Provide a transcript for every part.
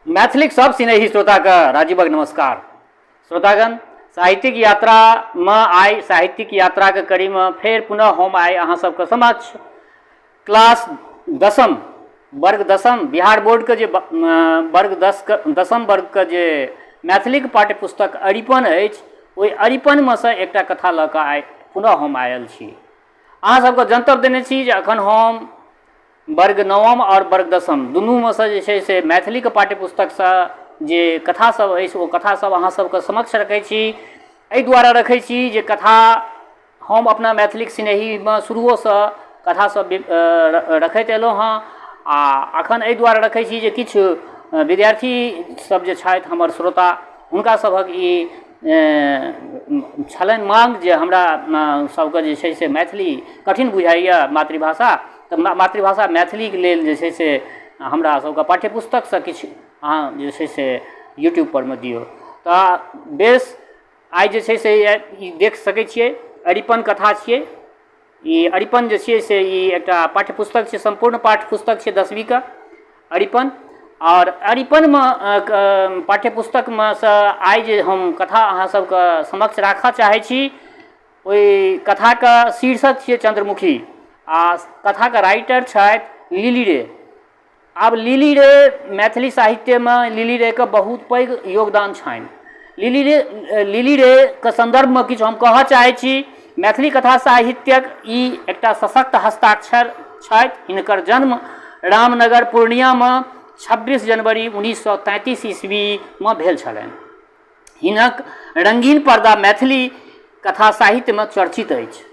मैथिलीक सब सिनेही श्रोताके राजीवक नमस्कार। श्रोतागण, साहित्यिक यात्रामे आइ साहित्यिक यात्राके कड़ीमे फेर पुनः हम आइ अहाँ सबके समक्ष क्लास दसम वर्ग दसम बिहार बोर्डके जे वर्ग दसके दसम वर्गके जे मैथिलीके पाठ्यपुस्तक अरिपन अछि, ओहि अरिपनमे सँ एकटा कथा लऽ कऽ आइ पुनः हम आयल छी। अहाँ सबके जनतब देने छी जे अखन हम वर्ग नवम आओर वर्ग दसम दुनूमे सँ जे छै से मैथिलीके पाठ्यपुस्तकसँ जे कथा सब अछि ओ कथा सब अहाँ सबके समक्ष रखै छी। एहि दुआरे रखै छी जे कथा हम अपना मैथिलीक सिनेहीमे शुरुओसँ कथा सब रखैत एलहुँ हँ आ अखन एहि दुआरे रखै छी जे किछु विद्यार्थी सब जे छथि हमर श्रोता, हुनका सभक ई छलनि माँग जे हमरा सबके जे छै से मैथिली कठिन बुझाइए मातृभाषा, तऽ मातृभाषा मैथिलीके लेल जे छै से हमरा सबके पाठ्यपुस्तकसँ किछु अहाँ जे छै से यूट्यूबपर मे दियौ। तऽ बेस, आइ जे छै से ई देख सकै छियै अरिपन कथा छियै। ई अरिपन जे छियै से ई एकटा पाठ्यपुस्तक छियै, सम्पूर्ण पाठ्यपुस्तक छियै दसवींके अरिपन। आओर अरिपनमे पाठ्यपुस्तकमे सँ आइ जे हम कथा अहाँ सबके समक्ष राखऽ चाहै छी, ओहि कथाके शीर्षक छियै चन्द्रमुखी आ कथाके राइटर छथि लिली रे। आब लिली रे, मैथिली साहित्यमे लिली रेके बहुत पैघ योगदान छनि। लिली रे, लिली रेके सन्दर्भमे किछु हम कहऽ चाहै छी। मैथिली कथा साहित्यक ई एकटा सशक्त हस्ताक्षर छथि। हिनकर जन्म रामनगर पूर्णियामे 26 जनवरी 1933 ईस्वीमे भेल छलनि। हिनक रङ्गीन पर्दा मैथिली कथा साहित्यमे चर्चित अछि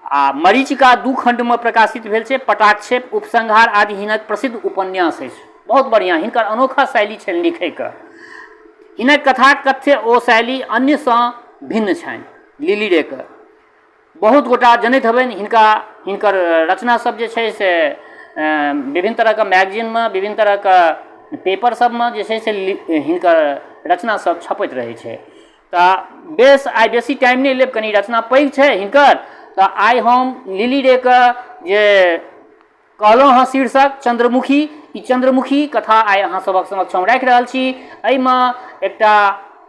आ मरीचिका दू खण्डमे प्रकाशित भेल छै। पटाक्षेप, उपसंहार आदि हिनक प्रसिद्ध उपन्यास अछि। बहुत बढ़िआँ हिनकर अनोखा शैली छनि लिखैके। हिनक कथा कथ्य ओ शैली अन्यसँ भिन्न छनि। लिली रेके बहुत गोटा जनैत हेबनि। हिनका हिनकर रचना सब जे छै से विभिन्न तरहके मैगजीनमे, विभिन्न तरहके पेपर सबमे जे छै से हिनकर रचना सब छपैत रहै छै। तऽ बेस, आइ बेसी टाइम नहि लेब, कनि रचना पैघ छै हिनकर। तऽ आइ हम लिली रेके जे कहलहुँ हँ शीर्षक चन्द्रमुखी, ई चन्द्रमुखी कथा आइ अहाँ सभक समक्ष हम राखि रहल छी। एहिमे एकटा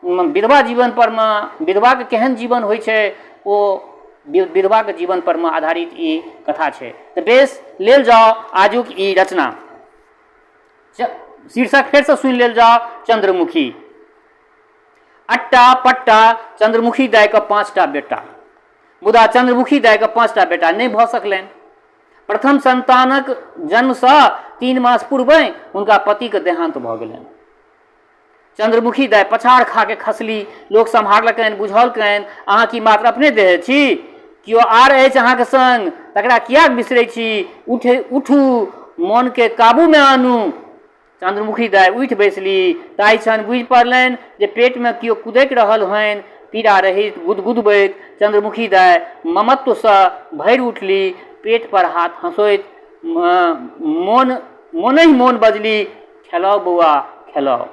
विधवा जीवन परमे, विधवाके केहन जीवन होइ छै, ओ विधवाके जीवन परमे आधारित ई कथा छै। तऽ बेस, लेल जाउ आजुक ई रचना। शीर्षक फेरसँ सुनि लेल जाउ, चन्द्रमुखी। अट्टा पट्टा चन्द्रमुखी दाइके 5टा बेटा, मुदा चन्द्रमुखी दाइके 5टा बेटा नहि भऽ सकलनि। प्रथम सन्तानक जन्मसँ 3 मास पूर्वे हुनका पतिके देहान्त भऽ गेलनि। चन्द्रमुखी दाइ पछाड़ खा के खसली। लोक सम्हारलकनि, बुझौलकनि, अहाँ की मात्र अपने देह छी? केओ आर अछि अहाँके संग, तकरा किएक बिसरै छी? उठे उठू, मोनके काबूमे आनू। चन्द्रमुखी दाइ उठि बैसली। ताहि क्षण बुझि पड़लनि जे पेटमे केओ कुदकि रहल होइन। पीड़ा रहित गुदगुदबैत चन्द्रमुखी दाइ ममत्वसँ भरि उठली। पेट पर हाथ हँसोइत मोन मोनहि मोन बजली, खेलाउ बौआ, खेलाउ।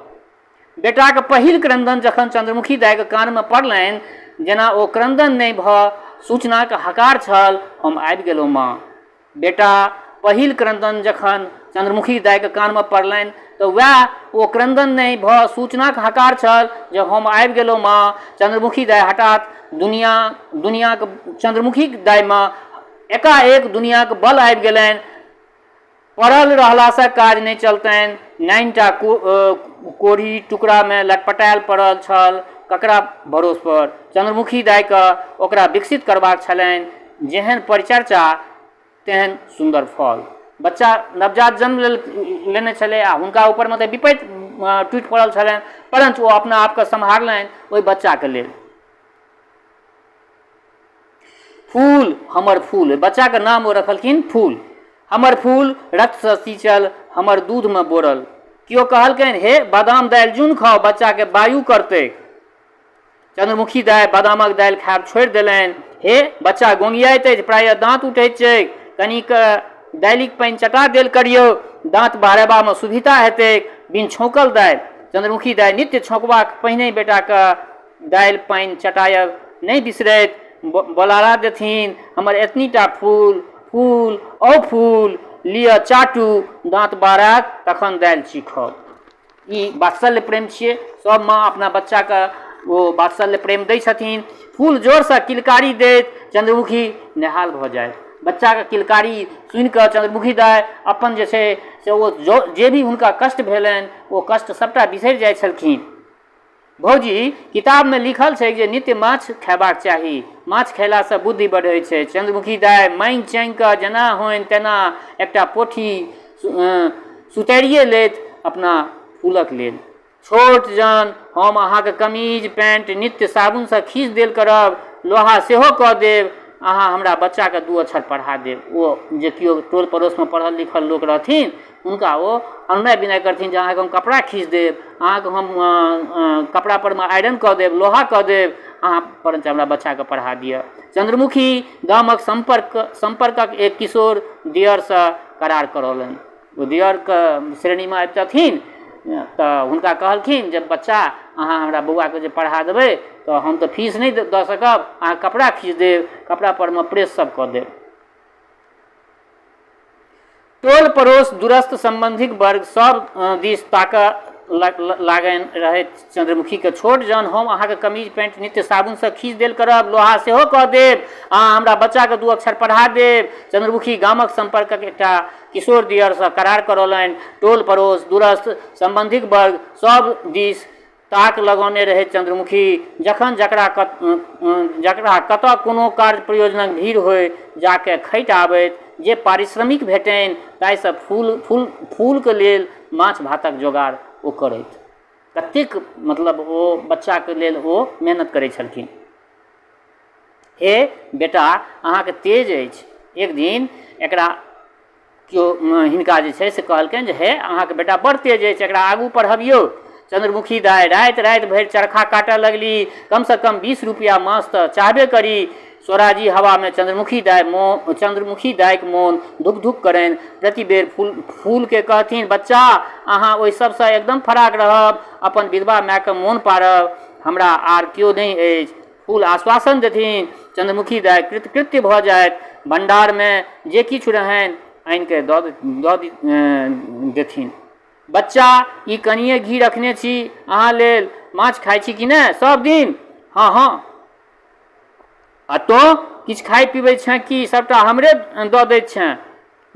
बेटाक पहिल क्रन्दन जखन चन्द्रमुखी दाइके कानमे पड़लनि, जेना ओ क्रन्दन नहि भऽ सूचनाक हकार छल, हम आबि गेलहुँ माँ। बेटा पहिल क्रन्दन जखन चन्द्रमुखी दाइके कानमे पड़लनि तऽ वएह ओ क्रन्दन नहि भऽ सूचनाक हकार छल जे हम आबि गेलहुँ माँ। चन्द्रमुखी दाइ हठात दुनिया दुनियाके चन्द्रमुखी दाइमे एकाएक दुनियाके बल आबि गेलनि। पड़ल रहलासँ काज नहि चलतनि। नाइनटा कोढ़ी टुकड़ामे लटपटायल पड़ल छल, ककरा भरोसपर? चन्द्रमुखी दाइके ओकरा विकसित करबाक छलनि। जेहन परिचर्चा तेहन सुन्दर फल। बच्चा नवजात जन्म लेने छलै आ हुनका ऊपरमे तऽ विपत्ति टूटि पड़ल छलनि, परञ्च ओ अपना आपके सम्हारलनि ओहि बच्चाके लेल। फूल, हमर फूल, बच्चाके नाम ओ रखलखिन फूल। हमर फूल रक्तसँ सींचल, हमर दूधमे बोरल। केओ कहलकनि, हे बादाम दालि जुन खाउ, बच्चाके वायु करतै। चन्द्रमुखी दाइ बादामक दालि खायब छोड़ि देलनि। हे, बच्चा गोंगियाइत अछि, प्रायः दाँत उठैत छैक, कनिक दालिक पानि चटा देल करियौ, दाँत बहरेबामे सुविधा हेतैक। बिन छौंकल दालि। चन्द्रमुखी दाइ नित्य छौंकबाक पहिने बेटाके दालि पानि चटायब नहि बिसरैत बोलारा देथिन, हमर एतनीटा फूल, फूल, औ फूल, लिअ चाटू, दाँत बहरायत तखन दालि चीखब। ई वात्सल्य प्रेम छियै। सब माँ अपना बच्चाके ओ वात्सल्य प्रेम दै छथिन। फूल जोरसँ किलकारी दैत चन्द्रमुखी नेहाल भऽ जाइत। बच्चाके किलकारी सुनिकऽ चन्द्रमुखी दाइ अपन जे छै से ओ जे भी हुनका कष्ट भेलनि ओ कष्ट सभटा बिसरि जाइ छलखिन। भौजी, किताबमे लिखल छैक जे नित्य माछ खयबाक चाही। माछ खयलासँ बुद्धि बढ़ैत छै। चन्द्रमुखी दाइ माँगि चाँगिकऽ जेना होइन तेना एकटा पोठी सुतारिए लैत अपना फूलक लेल। छोट जन, हम अहाँक कमीज पैंट नित्य साबुनसँ खींच देल करब, लोहा सेहो कऽ देब, अहाँ हमरा बच्चाकेँ दू अक्षर पढ़ा देब। ओ जे केओ टोल पड़ोसमे पढ़ल लिखल लोक रहथिन हुनका ओ अनुनय विनय करथिन जे अहाँके हम कपड़ा खींच देब, अहाँके हम कपड़ापरमे आयरन कऽ देब, लोहा कऽ देब, अहाँ परञ्च हमरा बच्चाके पढ़ा दिअ। चन्द्रमुखी गामक सम्पर्कक एक किशोर दिअरसँ करार करौलनि। ओ दिअरके श्रेणीमे आबितथिन तऽ हुनका कहलखिन जे बच्चा अहाँ हमरा बौआके जे पढ़ा देबै तऽ हम तऽ फीस नहि दऽ सकब, अहाँ कपड़ा खींच देब, कपड़ापरमे प्रेस सब कऽ देब। टोल पड़ोस दूरस्थ सम्बन्धिक वर्ग सब दिस ताकऽ लागनि रहैत चन्द्रमुखीके। छोट जन, हम अहाँके कमीज पैंट नित्य साबुनसँ खींच देल करब, लोहा सेहो कऽ देब, अहाँ हमरा बच्चाके दू अक्षर पढ़ा देब। चन्द्रमुखी गामक सम्पर्कक एकटा किशोर दियरसँ करार करौलनि। टोल पड़ोस दूरस्थ सम्बन्धिक वर्ग सब दिस ताक लगौने रहैत चन्द्रमुखी। जखन जकरा जकरा कतऽ कोनो कार्य प्रयोजनक भीड़ होइ, जाके खटि आबैत। जे पारिश्रमिक भेटनि ताहिसँ फूल फूल फूलके लेल माछ भातक जोगाड़ ओ करैत। कतेक मतलब ओ बच्चाके लेल ओ मेहनत करै छलखिन। हे बेटा, अहाँके तेज अछि। एक दिन एकरा केओ हिनका जे छै से कहलकनि जे हे अहाँके बेटा बड़ तेज अछि, एकरा आगू पढ़बियौ। चन्द्रमुखी दाइ राति राति भरि चरखा काटऽ लगली। कमसँ कम 20 रुपैआ मास तऽ चाहबे करी। स्वराजी हवामे चन्द्रमुखी दाइ मो चन्द्रमुखी दाइक मोन धुक धुक करनि। प्रति बेर फूलके कहथिन, बच्चा अहाँ ओहि सबसँ एकदम फराक रहब, अपन विधवा मायके मोन पाड़ब, हमरा आर केओ नहि अछि। फूल आश्वासन देथिन। चन्द्रमुखी दाइ कृतकृत्य भऽ जाइत। भण्डारमे जे किछु रहनि आनिके दऽ देथिन। बच्चा, ई कनिए घी रखने छी अहाँ लेल, माछ खाइ छी कि नहि सब दिन? हँ हँ। आ तोँ किछु खाइ पिबै छेँ कि सबटा हमरे दऽ दैत छेँ?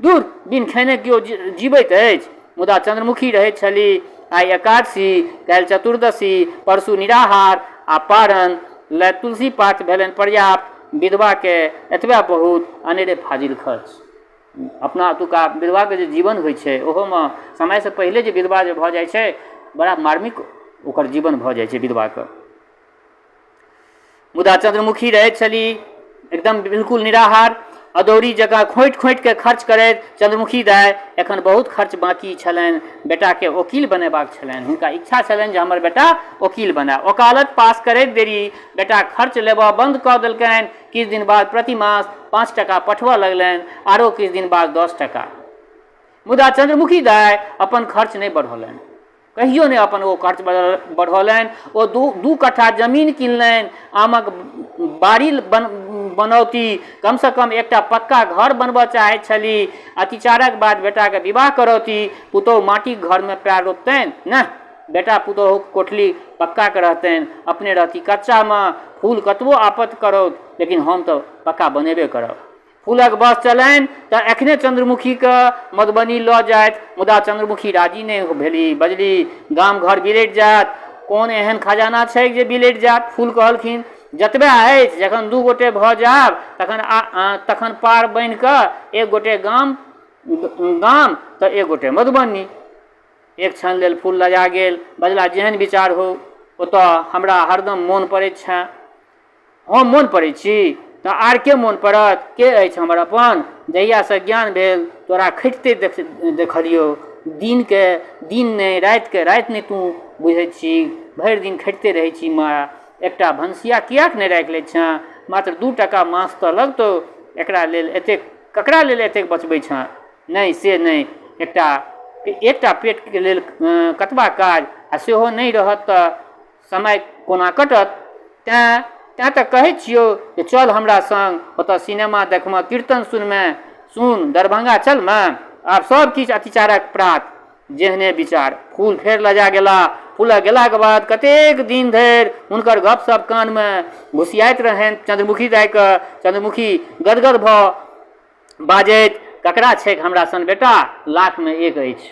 दूर, बिन खेने केओ जीबैत अछि? मुदा चन्द्रमुखी रहैत छली। आइ एकादशी, काल्हि चतुर्दशी, परसू निराहार आ पारण लए तुलसी पात भेलनि पर्याप्त। विधवाके एतबे बहुत, अनेरे फाजिल खर्च। अपना ओतुका विधवाके जे जीवन होइ छै ओहोमे समयसँ पहिले जे विधवा जे भऽ जाइ छै, बड़ा मार्मिक ओकर जीवन भऽ जाइ छै विधवाके। मुदा चन्द्रमुखी रहैत छली एकदम बिल्कुल निराहार, अदौरी जकाँ खोँटि खोँटिके खर्च करैत। चन्द्रमुखी दाइ एखन बहुत खर्च बाँकी छलनि। बेटाके ओकील बनेबाक छलनि। हुनका इच्छा छलनि जे हमर बेटा ओकील बनय। ओकालत पास करैत देरी बेटा खर्च लेबऽ बन्द कऽ देलकनि। किछु दिन बाद प्रतिमास 5 टाका पठबऽ लगलनि, आरो किछु दिन बाद 10 टाका। मुदा चन्द्रमुखी दाइ अपन खर्च नहि बढ़ौलनि, कहियो नहि अपन ओ खर्च बढ़ौलनि। ओ दू कट्ठा जमीन किनलनि, आमक बाड़ी बनौती, कमसँ कम एकटा पक्का घर बनबऽ चाहैत छली। अतिचारक बाद बेटाके विवाह करौती। पुतोहु माटिक घरमे पएर रोपतनि? नहि, बेटा पुतोहुक कोठली पक्काके रहतनि, अपने रहती कच्चामे। फूल कतबो आपत्ति करौत, लेकिन हम तऽ पक्का बनेबे करब। फूलक बस चलनि तऽ एखने चन्द्रमुखीके मधुबनी लऽ जाइत। मुदा चन्द्रमुखी राजी नहि भेली। बजली, गाम घर बिलटि जायत। कोन एहन खजाना छैक जे बिलटि जायत? फूल कहलखिन, जतबे अछि, जखन दू गोटे भऽ जायब तखन पार बान्हि कऽ एक गोटे गाम गाम तऽ एक गोटे मधुबनी। एक क्षण लेल फूल लजा गेल। बजला, जेहन विचार हो, ओतऽ हमरा हरदम मोन पड़ैत छेँ। हम मोन पड़ै छी तऽ आर के मोन पड़त? के अछि हमर अपन? जहियासँ ज्ञान भेल तोरा खटिते देखलियौ। दिनके दिन नहि, रातिके राति नहि तूँ बुझै छी। भरि दिन खटिते रहै छी माय। एकटा भनसिया किएक नहि राखि लै छेँ? मात्र 2 टाका मास तऽ लगतौ। एकरा लेल एतेक ककरा लेल एतेक बचबै छेँ? नहि से नहि, एकटा एकटा पेटके लेल कतबा काज, आ सेहो नहि रहत तऽ समय कोना कटत? तैँ तैँ तऽ कहै छियौ जे चल हमरा सङ्ग, ओतऽ सिनेमा देखमे, कीर्तन सुनमे। सुन, दरभंगा चलमे। आब सभ किछु अतिचारक प्रात। जेहने विचार। फूल फेर लजा गेला। फूलक गेलाके बाद कतेक दिन धरि हुनकर गपशप कानमे घुसियाइत रहनि चन्द्रमुखी दाइके। चन्द्रमुखी गदगद भऽ बाजैत, ककरा छैक हमरा सन बेटा? लाखमे एक अछि।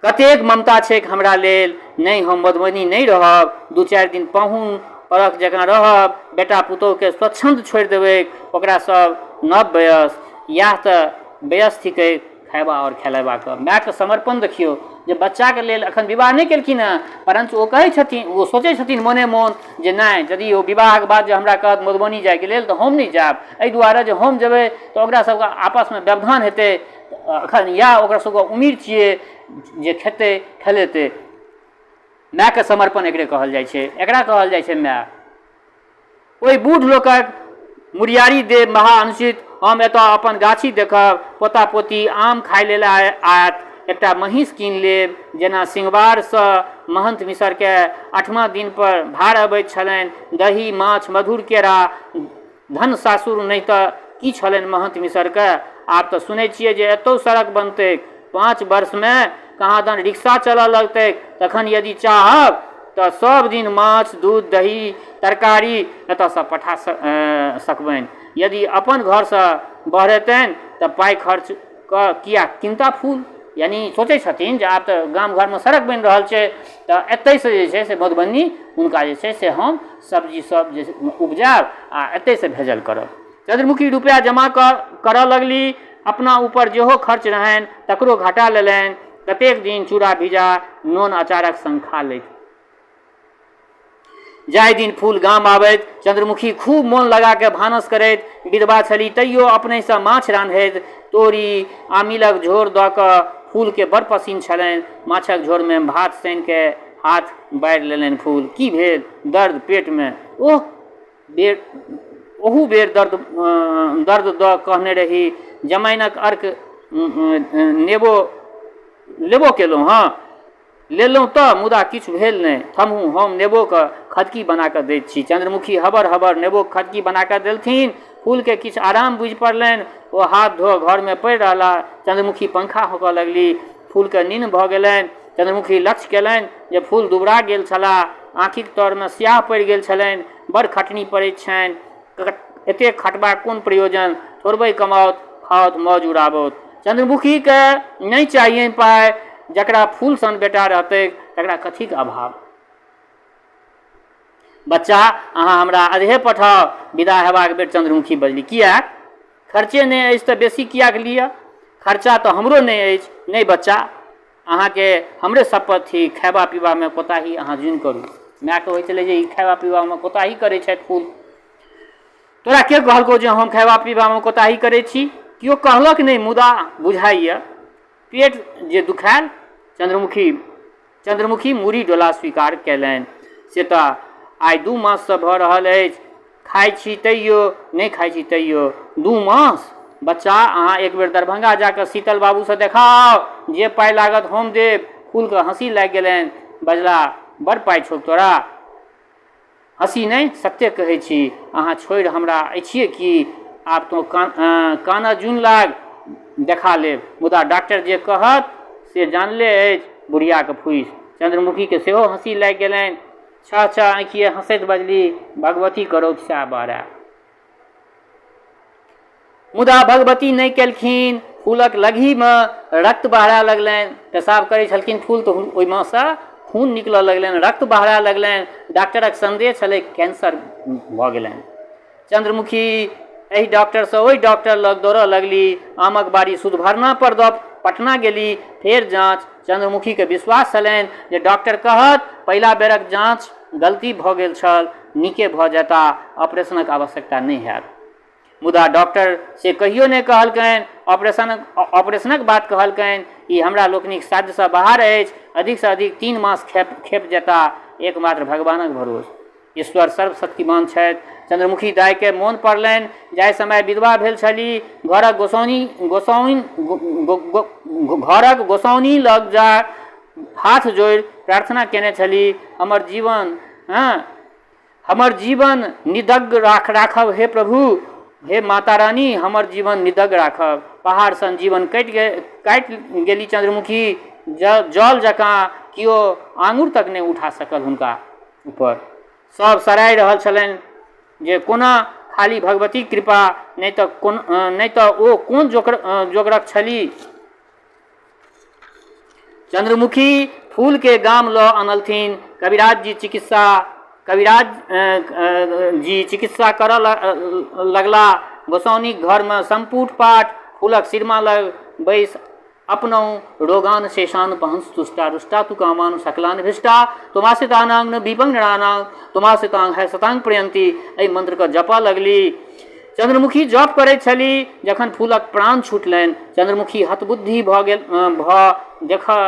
कतेक ममता छैक हमरा लेल। नहि, हम मधुबनी नहि रहब। 2-4 दिन पाहुन परख जकाँ रहब। बेटा पुतोहुके स्वच्छन्द छोड़ि देबैक। ओकरा सब नव वयस, इएह तऽ वयस थिकैक खयबा आओर खेलेबाक। मायके समर्पण देखियौ जे बच्चाके लेल एखन विवाह नहि केलखिन हेँ, परन्तु ओ कहै छथिन, ओ सोचै छथिन मोने मोन जे नहि, यदि ओ विवाहके बाद जे हमरा कहत मधुबनी जाइके लेल तऽ हम नहि जायब। एहि दुआरे जे हम जेबै तऽ ओकरा सबके आपसमे व्यवधान हेतै। एखन इएह ओकरा सबके उम्मीद छियै जे खेतै खेलेतै। मायके समर्पण एकरे कहल जाइ छै, एकरा कहल जाइ छै माय। ओहि बूढ़ लोकक मुरियारी देब महा अनुचित। हम एतऽ अपन गाछी देखब, पोता पोती आम खाइ लेल आयत, एकटा महीँस कीन लेब। जेना सिंहबारसँ महन्थ मिसरके 8मा दिनपर भार अबैत छलनि, दही माछ मधुर केरा, धन सासुर नहि तऽ की छलनि महन्थ मिसरके। आब तऽ सुनै छियै जे एतहु सड़क बनतैक, 5 वर्षमे कहाँदन रिक्शा चलऽ लगतैक, तखन यदि चाहब तऽ सब दिन माछ दूध दही तरकारी एतऽसँ पठा सकबनि। यदि अपन घरसँ बहरेतनि तऽ पाइ खर्च कऽ किएक किनता फूल। यानि सोचै छथिन जे आब तऽ गाम घरमे सड़क बनि रहल छै तऽ एतहिसँ जे छै से मधुबनी हुनका जे छै से हम सब्जी सब जे उपजायब आ एतहिसँ भेजल करब। चन्द्रमुखी रुपैआ जमा करऽ लगली। अपना ऊपर जेहो खर्च रहनि तकरो घटा लेलनि। कतेक दिन चूड़ा भिजा नोन अचारक संग खा लैत। जाहि दिन फूल गाम आबैत चन्द्रमुखी खूब मोन लगाके भानस करैत। विधवा छली तैयो अपनहिसँ माछ रान्हैत। तोरी आमिलक झोर दऽ कऽ फूलके बड़ पसिन्न छलनि। माछक झोरमे भात सानिके हाथ बारि लेलनि फूल। की भेल? दर्द पेटमे। ओह बेर ओहू बेर दर्द दर्द दऽ कहने रही जमाइनक अर्क नेबो लेबो केलहुँ हँ? लेलहुँ तऽ, मुदा किछु भेल नहि। थम्हू, हम नेबोके खदकी बना कऽ दैत छी। चन्द्रमुखी हबर-हबर नेबोक खदकी बना कऽ देलथिन। फूलकेँ किछु आराम बुझि पड़लनि। ओ हाथ धो घरमे पड़ि रहलाह। चन्द्रमुखी पंखा हौंकऽ लगली। फूलकेँ निन्न भऽ गेलनि। चन्द्रमुखी लक्ष्य कयलनि जे फूल दुबरा गेल छलाह। आँखिक तरमे स्याह पड़ि गेल छलनि। बड़ खटनी पड़ैत छनि। एतेक खटबाक कोन प्रयोजन? थोड़बे कमाओत, खाओत, मौज उड़ाबौत। चन्द्रमुखीकेँ नहि चाहियनि पाइ। जकरा फूल सन बेटा रहतैक तकरा कथीक अभाव? बच्चा, अहाँ हमरा अधे पठाउ। विदा हेबाक बेर चन्द्रमुखी बजली, किएक? खर्चे नहि अछि तऽ बेसी किएक लिअ? खर्चा तऽ हमरो नहि अछि। नहि बच्चा, अहाँके हमरे शपथ थिक, खयबा पीबामे कोताही अहाँ जुनि करू। मायके होइ छलै जे ई खयबा पीबामे कोताही करै छथि फूल। तोरा के कहलकौ जे हम खयबा पीबामे कोताही करै छी? केओ कहलक नहि, मुदा बुझाइए पेट जे दुखायल। चन्द्रमुखी मूड़ी डोला स्वीकार कयलनि, से तऽ आइ 2 माससँ भऽ रहल अछि। खाइ छी तैयो, नहि खाइ छी तैयो। 2 मास? बच्चा, अहाँ एक बेर दरभंगा जा कऽ शीतल बाबूसँ देखा आउ। जे पाइ लागत हम देब। फूलके हँसी लागि गेलनि। बजला, बड़ पाइ छौक तोरा। हँसी नहि, सत्ते कहै छी। अहाँ छोड़ि हमरा अछिए की? आब तोँ कानऽ जुनि लाग, देखा लेब। मुदा डाक्टर जे कहत से जानले अछि बुढ़ियाके फूसि। चन्द्रमुखीके सेहो हँसी लागि गेलनि। छह छह आँखिए हँसैत बजली, भगवती करौथ सएह बहराए। मुदा भगवती नहि केलखिन। फूलक लगहीमे रक्त बहराए लगलनि। पेशाब करै छलखिन फूल तऽ ओहिमे सँ खून निकलऽ लगलनि, रक्त बहराए लगलनि। डॉक्टरक संदेह छलै कैंसर भऽ गेलनि। चन्द्रमुखी एहि डॉक्टरसँ ओहि डॉक्टर लग दौड़ऽ लगली। आमक बाड़ी सुदभरना पर दऽ पटना गेली। फेर जाँच। चन्द्रमुखीके विश्वास छलनि जे डॉक्टर कहत पहिला बेरक जाँच गलती भऽ गेल छल, नीके भऽ जेता, ऑपरेशनक आवश्यकता नहि हैत। मुदा डॉक्टर से कहियो नहि कहलकनि। ऑपरेशनक बात कहलकनि। ई हमरा लोकनिक साध्यसँ बाहर अछि। अधिकसँ अधिक 3 मास खेप जेता। एकमात्र भगवानक भरोस। ईश्वर सर्वशक्तिमान छथि। चन्द्रमुखी दाइके मोन पड़लनि जाहि समय विधवा भेल छली, घरक गोसाउनि लग जा हाथ जोड़ि प्रार्थना केने छली, हमर जीवन हँ हमर जीवन निदग्ग राखब हे प्रभु, हे माता रानी, हमर जीवन निदग्ग राखब। पहाड़ सन जीवन काटि गेली चन्द्रमुखी। जल जकाँ केओ आङ्गुर तक नहि उठा सकल हुनका ऊपर। सभ सराहि रहल छलनि जे कोना खाली भगवतीक कृपा, नहि तऽ नहि तऽ ओ कोन जोगरक छली। चन्द्रमुखी फूलके गाम लऽ अनलथिन। कविराज जी चिकित्सा कविराज जी चिकित्सा करऽ लगला। गोसाउनिक घरमे सम्पुट पाठ फूलक सिरमा लग बैसि अपनहुँ रोगान शेषान पहंस तुष्टा रुष्टा तु कामान सकलान भृष्टा तुमासितानांग न विपंग नरानांग तुमासितांग है सतांग प्रयंती एहि मन्त्रके जपऽ लगली। चन्द्रमुखी जप करैत छली जखन फूलक प्राण छुटलनि। चन्द्रमुखी हतबुद्धि भऽ गेल भऽ देखऽ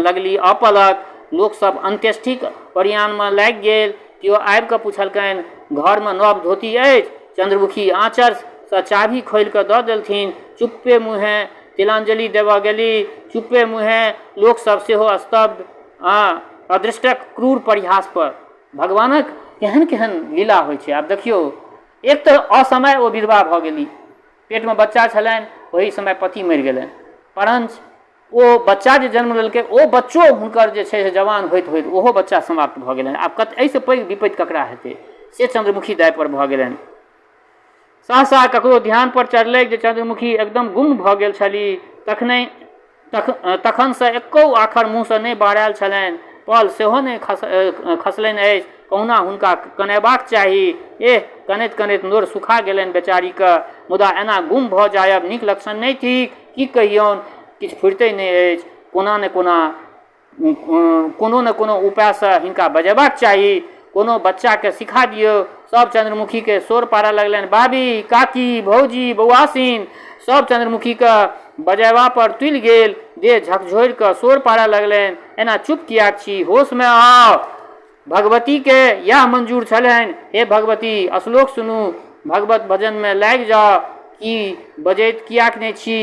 लगली अपलक। लोकसभ अन्त्येष्टिक ओरियानमे लागि गेल। केओ आबि कऽ पुछलकनि, घरमे नव धोती अछि? चन्द्रमुखी आँचरसँ चाभी खोलि कऽ दऽ देलथिन। चुप्पे मुँहेँ तिलाञ्जलि देबऽ गेली। चुप्पे मुँहेँ लोकसभ सेहो स्तब्ध आ अदृष्टक क्रूर परिहासपर। भगवानक केहन केहन लीला होइ छै आब देखियौ। एक तऽ असमय ओ विधवा भऽ गेली, पेटमे बच्चा छलनि ओही समय पति मरि गेलनि, परञ्च ओ बच्चा जे जन्म लेलकै ओ बच्चो हुनकर जे छै से जवान होइत होइत ओहो बच्चा समाप्त भऽ गेलनि। आब कत एहिसँ पैघ विपत्ति ककरा हेतै, से चन्द्रमुखी दाइपर भऽ गेलनि। सहसा ककरो ध्यानपर चढ़लैक जे चन्द्रमुखी एकदम गुम्म भऽ गेल छली। तखने तखनसँ एक्को आखर मुँहसँ नहि बहरायल छलनि। पल सेहो नहि खसलनि अछि। कहुना हुनका कनयबाक चाही। एह, कनैत-कनैत नोर सुखा गेलनि बेचारीकेँ। मुदा एना गुम्म भऽ जायब नीक लक्षण नहि थिक। की कहियौन, किछु फुरिते नहि अछि। कोना ने कोना कोनो ने कोनो उपायसँ हिनका बजेबाक चाही। कोनो बच्चाकेँ सिखा दियौ। सभ चन्द्रमुखीकेँ शोर पाड़ऽ लगलनि, बाबी, काकी, भौजी, बौआसिन। सभ चन्द्रमुखीकेँ बजेबापर तुलि गेल। देह झकझोरि कऽ शोर पाड़ऽ लगलनि, एना चुप किएक छी? होशमे आउ। भगवतीकेँ यैह मंजूर छलनि। हे भगवती, श्लोक सुनू, भगवत भजनमे लागि जाउ। की बजैत किएक नहि छी?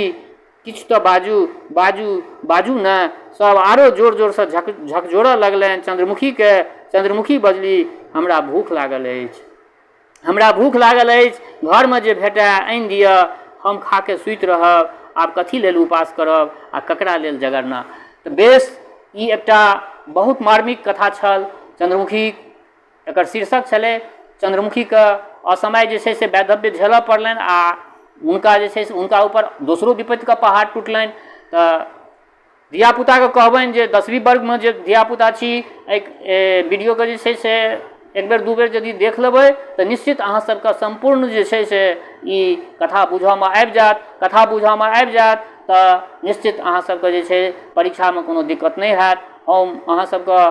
किछु तऽ बाजू, बाजू, बाजू ने। सभ आरो जोर-जोरसँ झकझोरऽ लगलनि चन्द्रमुखीकेँ। चन्द्रमुखी बजली, हमरा भूख लागल अछि। हमरा भूख लागल अछि। घरमे जे भेटए आनि दिअ। हम खा कऽ सूति रहब। आब कथी लेल उपास करब आ ककरा लेल जगरना। तऽ बेस, ई एकटा बहुत मार्मिक कथा छल चन्द्रमुखीक। एकर शीर्षक छलै चन्द्रमुखीके असमय जे छै से वैधव्य झेलऽ पड़लनि आ हुनका जे छै से हुनका ऊपर दोसरो विपत्तिके पहाड़ टुटलनि। तऽ धियापुताके कहबनि जे दसवीं वर्गमे जे धियापुता छी, एहि वीडियोके जे छै से एक बेर दू बेर यदि देख लेबै तऽ निश्चित अहाँ सबके सम्पूर्ण जे छै से ई कथा बुझऽमे आबि जायत। कथा बुझऽमे आबि जायत तऽ निश्चित अहाँ सबके जे छै परीक्षामे कोनो दिक्कत नहि होयत। हम अहाँ सबके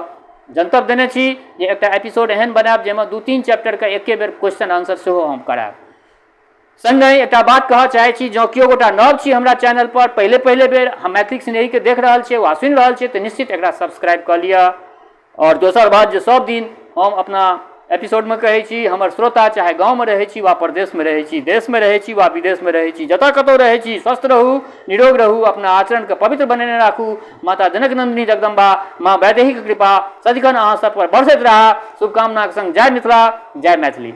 जनतब देने छी जे एकटा एपिसोड एहन बनायब जाहिमे 2-3 चैप्टरके एके बेर क्वेश्चन आंसर सेहो हम करायब। सङ्गहि एकटा बात कहऽ चाहै छी, जँ केओ गोटा नव छी हमरा चैनलपर, पहिले पहिले बेर हम मैथिलीक स्नेहीके देख रहल छियै वा सुनि रहल छियै, तऽ निश्चित एकरा सब्सक्राइब कऽ लिअ। आओर दोसर बात जे सब दिन हम अपना एपिसोडमे कहै छी, हमर श्रोता चाहे गाँवमे रहै छी वा परदेशमे रहै छी, देशमे रहै छी वा विदेशमे रहै छी, जतऽ कतहु रहै छी, स्वस्थ रहू, निरोग रहू, अपना आचरणके पवित्र बनेने राखू। माता जनक नन्दिनी जगदम्बा माँ वैदेहीके कृपा सदिखन अहाँ सब पर बरसैत रहए। शुभकामनाके सङ्ग जय मिथिला, जय मैथिली।